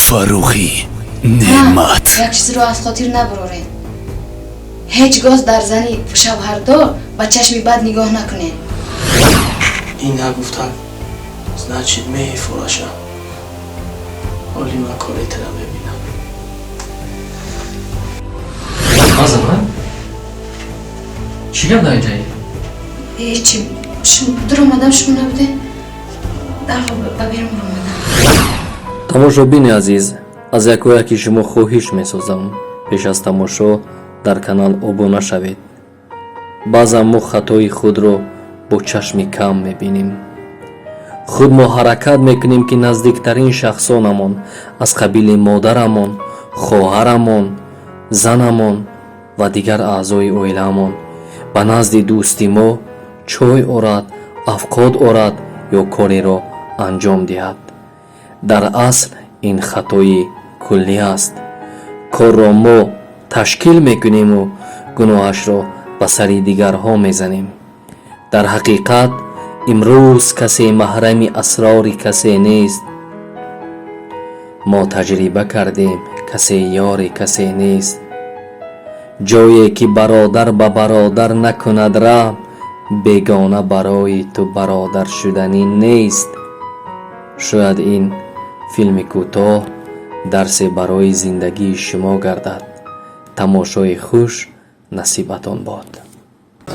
Фаррухӣ Неъмат. Як чизро аз хотир набароред. Ҳеҷ гоҳ дар зани шавҳардор ба чашми бад нигоҳ накунед. Ин нагуфтак, значит, мефураша. Ҳоли ман кори тара мебинам. Мазама? Чӣ гап дар инҷаи? Ҳечи, дуромадам, шумо набудед, дарҳол ба берун омадам. Тамошобини азиз, аз якояки шумо хоҳиш месозам, пеш аз тамошо дар канал обуна шавед. Баъзан мо хатои худро бо чашми кам мебинем. Худ мо ҳаракат мекунем, ки наздиктарин шахсонамон аз қабили модарамон, хоҳарамон, занамон ва дигар аъзои оилаамон ба назди дӯсти мо чой орад, авқот орад ё кореро анҷом диҳад. Дар асл ин хатои куллӣ аст. Корро мо ташкил мекуниму гуноҳашро ба сари дигарҳо мезанем. Дар ҳақиқат имрӯз касе маҳрами асрори касе нест. Мо таҷриба кардем, касе ёри касе нест. Ҷое ки бародар ба бародар накунад раҳм, бегона барои ту бародар шуданӣ нест. Шояд ин филми кӯтоҳ дарсе барои зиндагии шумо гардад. Тамошои хуш насибатон бод.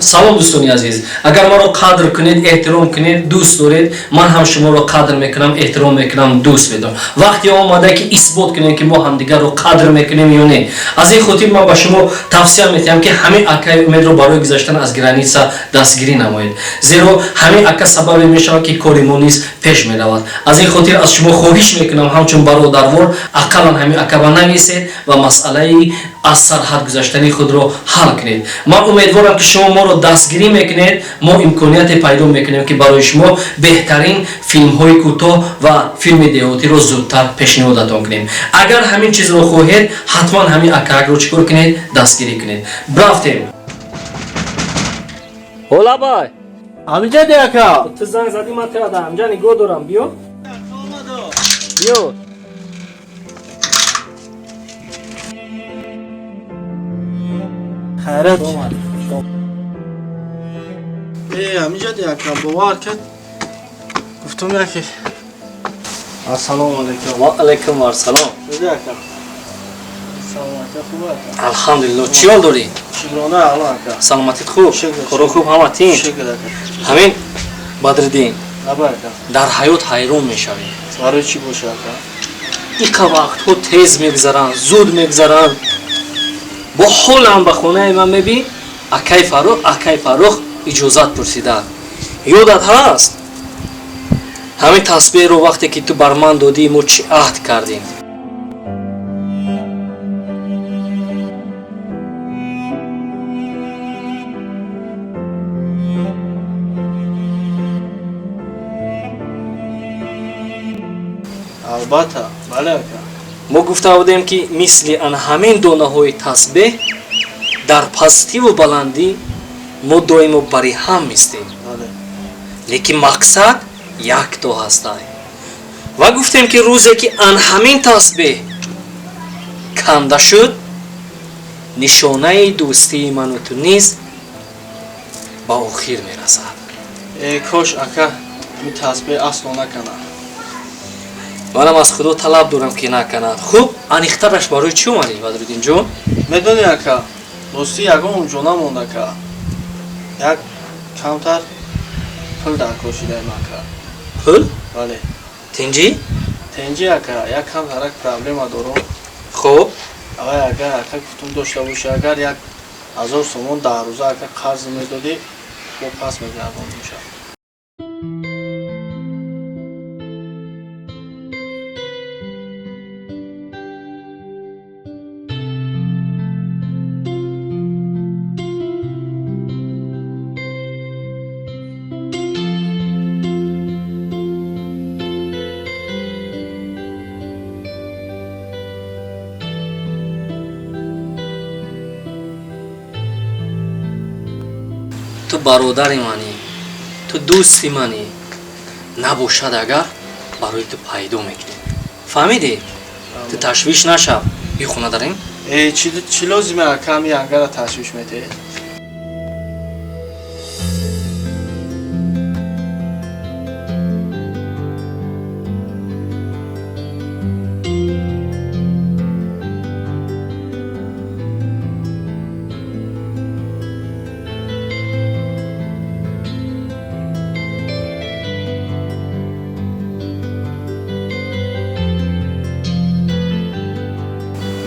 Салом, дӯстони азиз! Агар маро қадр кунед, эҳтиром кунед, дӯст доред, ман ҳам шуморо қадр мекунам, эҳтиром мекунам, дӯст медорам. Вақте омада, ки исбот кунем, ки мо ҳамдигарро қадр мекунем ё не. Аз ин хотир ман ба шумо тавсия метиҳам, ки ҳамин акаи Умедро барои гузаштан аз граница дастгирӣ намоед, зеро ҳамин ака сабабе мешавад, ки кори мо низ пеш меравад. Аз ин хотир аз шумо хоҳиш мекунам, ҳамчун бародарвор, ақаллан ҳамин ака ба нависед ва масъалаи аз сарҳад гузаштани худро ҳал кунед. Ман умедворам, ки шумо моро дастгирӣ мекунед, мо имконияте пайдо мекунем, ки барои шумо беҳтарин филмҳои кӯтоҳ ва филми деҳотиро зудтар пешниҳодатон кунем. Агар ҳамин чизро хоҳед, ҳатман ҳамин акаакро чӣ кор кунед? Дастгирӣ кунед. Рафтем. Ҳолабай. Ҳамиҷа де, ака. Ту занг задӣ, ман тира дар ҳамҷа нигоҳ дорам. Биё, биё. Хайрат. Ҳамиҷа де, ака, бовар кард, гуфтум яке. Ассалому алайкум. Ва алайкум ассалом. Шуди, ака? Салом, ака, хуб, ака? Алҳамдулилло, чӣ ҳол дорӣ? Шукрона Алло, ака. Саломатит хуб? Шукр. Коро хуб, ҳама тин? Шукр, ака. Ҳамин, Бадриддин. Лабай, ака. Дар ҳаёт ҳайрон мешавем. Барои чӣ боша, ака? Иқа вақтҳо тез мегузаранд, зуд мегузаранд. Бо ҳолам ба хонаи ман мебин, акай Фаррух, акай Фаррух иҷозат пурсидаанд. Ёдат ҳаст, ҳамин тасбеҳро вақте ки ту бар ман додӣ, мо чӣ аҳд кардем? Албатта, бале, ака. Мо гуфта будем, ки мисли ан ҳамин донаҳои тасбеҳ дар пастиву баландӣ мо доимо бари ҳам мистем. Бале. Лекин мақсад якто ҳастай. Ва гуфтем, ки рӯзе ки ан ҳамин тасбеҳ канда шуд, нишонаи дӯстии ману ту низ ба охир мерасад. Э, кош, ака, ҳамин тасбеҳ асло накана. Манам аз Худо талаб дорам, ки наканад. Хуб, аниқтараш барои чӣ омадӣ, Бадриддинҷон? Медонӣ, ака, ростӣ ягон унҷо намонд, ака. Як камтар пул даркор шидаем, ака. Пул? Бале. Тинҷӣ? Тенҷи, ака, як камтарак проблема дорум. Хуб. Авай, агар, ака, гуфтум, дошта бошӣ, агар 1000 сомон 10 рӯза, ака, қарз медодӣ, бо пас мегардондимша. Ту бародари манӣ, ту дӯсти манӣ. Набошад агар, барои ту пайдо мекунем, фаҳмидӣ? Ту ташвиш нашав. Бӣ хона дарем. Э, чӣ лозиме, ака, ҳами янгара ташвиш метиҳед?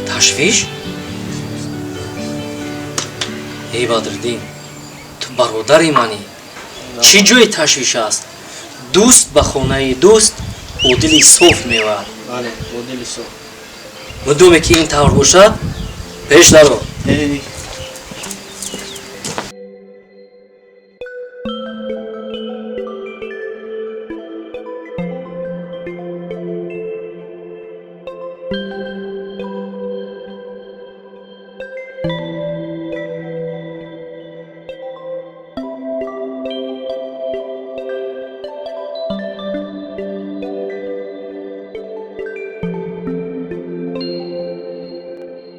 Ташвиш? Эй Бадриддин, ту бародари манӣ. Чӣ ҷои ташвиш аст? Дӯст ба хонаи дӯст бо дили соф меояд. Бале, бо дили соф. Мудоме ки ин тавр бошад, пеш даро. Эй.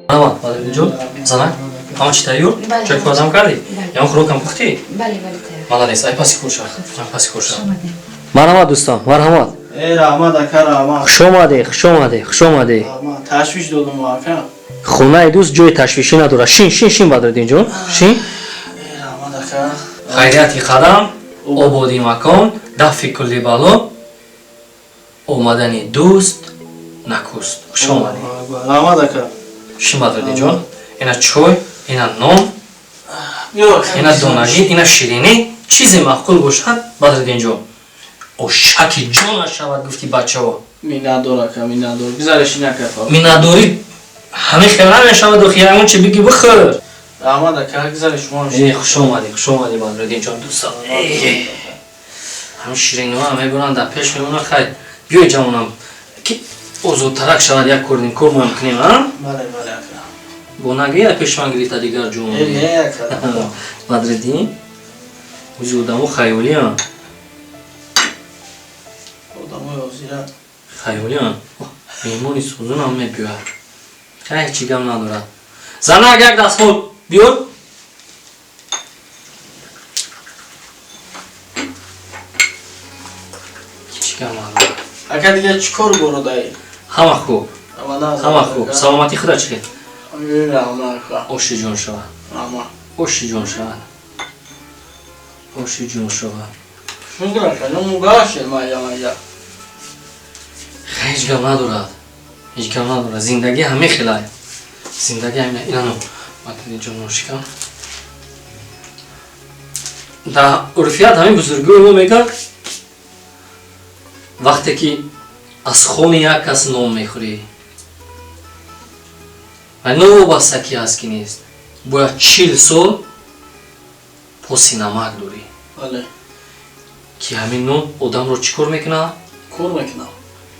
Марҳамат, Бадриддинҷон, занак, ҳама чӣ тайёр? Бале. Чой форазам кардӣ? Бале. Ягон хӯрокам пухтӣ? Бале, бале, тайёр. Молодец, ай паси кор шав. Ай паси кор шав. Хуш омадед. Марҳамат, дӯстон, марҳамат. Э, раҳмат, ака, раҳмат. Хуш омадӣ, хуш омадӣ, хуш омадӣ. Раҳмат, ташвиш додум, ака. Хонаи дӯст ҷои ташвишӣ надорад. Шин, шин, шин, Бадриддинҷон, шин. Э, раҳмат, ака. Хайрияти қадам, ободи макон, дафъи кулли бало, омадани дӯст накӯст. Хуш омадӣ. Раҳмат, ака. Шин, Бадриддинҷон, ина чой, ина нон, Биё, ака. Ина донагӣ, ина ширинӣ, чизе маъқул бошад, Бадриддинҷон. Ошаки ҷонаш шавад, гуфти бачаҳо. Миннатдор, ака, миннатдор. Гузареш ин, ака. Миннатдорӣ ҳамин хел намешавад, охи ягон чи бигӣ, бихӯр. Раҳмат, ака, гузареш шумо. Э, хуш омадӣ, хуш омадӣ, Бадриддинҷон, дӯстам. Ҳамин шириниҳо мебуранд, дар пеш мемонад. Хайр, биёй, ҷавонам, ки озодтарак шавад, як кордин кор моям кунем, а? Бале, бале, ака. Бо нагӯя пеш ман гирифта дигар ҷон. Э, не, ака. Бадриддин, ози одамо хаёлианд. Одамои ҳозира. Хаёлианд. Меҳмони созунам мебиёяд. Хай, ҳеҷ гап надорад. Занак, як дастмол биёр. Ҳеҷ гап надорад. Ака, дига чӣ кор бородаӣ? Ҳама хуб, ҳама хуб. Саломатӣ худа чӣ хел? Раҳмат, ака. Оши ҷон шавад. Раҳмат. Оши ҷон шавад, оши ҷон шавад. Шукр, ака, ну гашед майя майя. Ҳеҷ гап надорад, ҳеҷ гап надорад. Зиндагӣ ҳамин хелай, зиндагӣ ҳамин. Инано, ҷон, ношикам. Дар урфият ҳамин бузургои мо мегӯяд, вақте ки аз хони як кас нон мехӯрӣ ва новобаста ки ҳаст, ки нест, бояд 40 сол поси намак дорӣ, Бале. ки ҳамин нон одамро чӣ кор мекунад? Кор мекунам.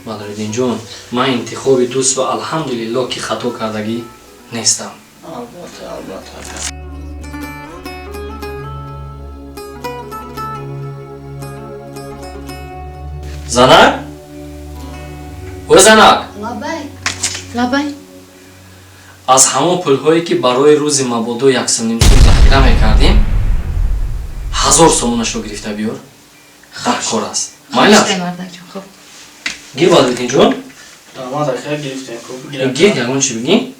Бадриддинҷон, ман интихоби дӯст ва алҳамдулиллоҳ, ки хато кардагӣ нестам. Албатта, албатта, ака. Занак, о занак! Лабай, лабай. Аз ҳамон пулҳое, ки барои рӯзи мабодо 1,5 сум захира мекардем, 1000 сомонашро гирифта биёр, дар кор аст. Майлаш? Хуш, мардакҷон, хуб. Гир, Бадриддинҷон. Раҳмат, ака, гирифтем, хуб. Гир, ягон чи бигӣ.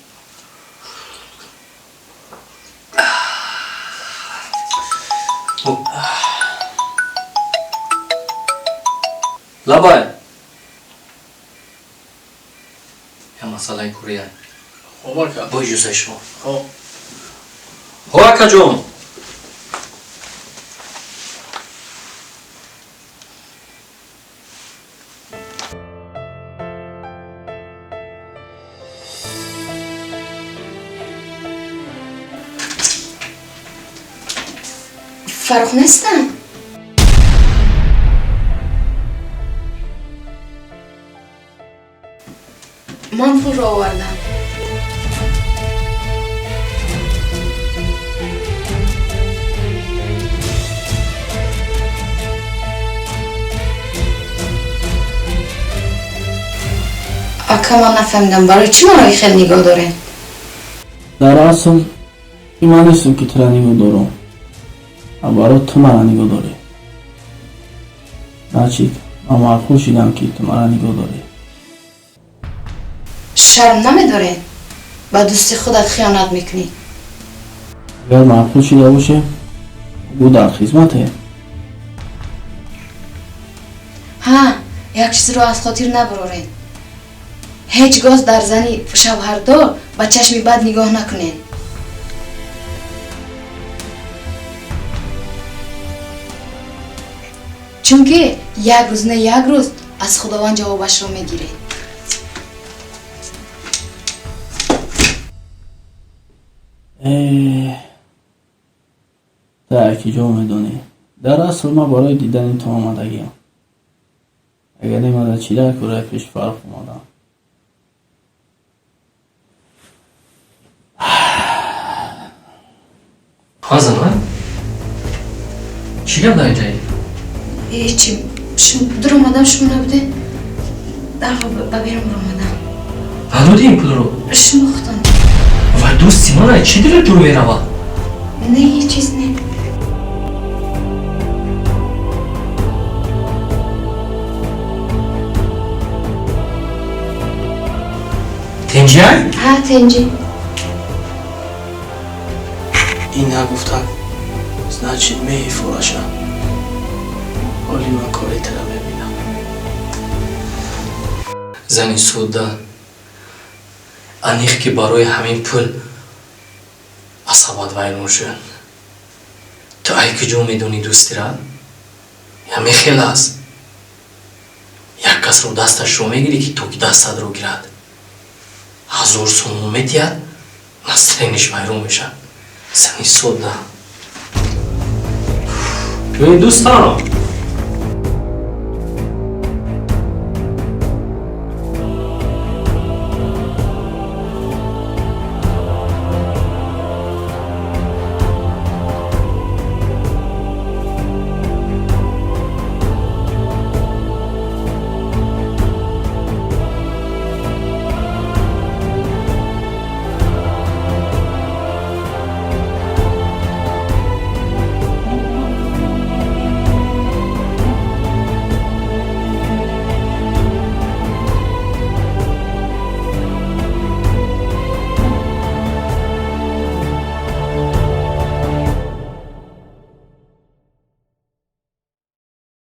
Хуб. Лабай, я масъалаи курия. Хуб, ака. Бо иҷозаи шумо. Хуб. Хо, акаҷон. Фаррух нестанд? Ман пулро овардам. Ака, ман нафаҳмидам, барои чӣ маро хел нигоҳ дорем? Дар асл ин ман нестам, ки тура нигоҳ дорам, а барои ту мара нигоҳ дорӣ. Значит, ман маъқул шидам, ки ту мара нигоҳ дорӣ. Шарм намедорем? Ба дӯсти худат хиёнат мекунӣ. Агар маъқул шида бошем, гӯ, дар хизмате. Ҳа, як чизро аз хотир набароред: ҳеҷ гоҳ дар зани шавҳардор ба чашми бад нигоҳ накунед. Чунки як рӯз не як рӯз аз Худованд ҷавобашро мегиред. Та ки ҷо медонӣ, дар асл ман барои дидани ту омадагиам. Агар немада, чӣ дар кораи пеши Фаррух омадам? Ҳа, занай, чӣ гап дар инҷаи? Ҳечи, дуромадам, шумо набуде, дарҳол ба берун баромадам. Надоди ин пулро? Шумо худтон. Вай дӯсти мана, чӣ дилат дур меравад? Не, ҳеҷ чиз не. Тенҷиай? Ҳа, тенҷи. Ин нагуфтак, значит, меҳифораша. Ҳоли ман кори тара мебинам. Зани содда, аниқ, ки барои ҳамин пул асабат вайрон шуд. Ту ай куҷо медонӣ дӯстира? Ҳамин хел аст: як касро дасташро мегирӣ, ки то ки дастатро гирад, 1000 сомон метиҳад, настроение ш вайрон мешавад. Зани содда. Дӯстано.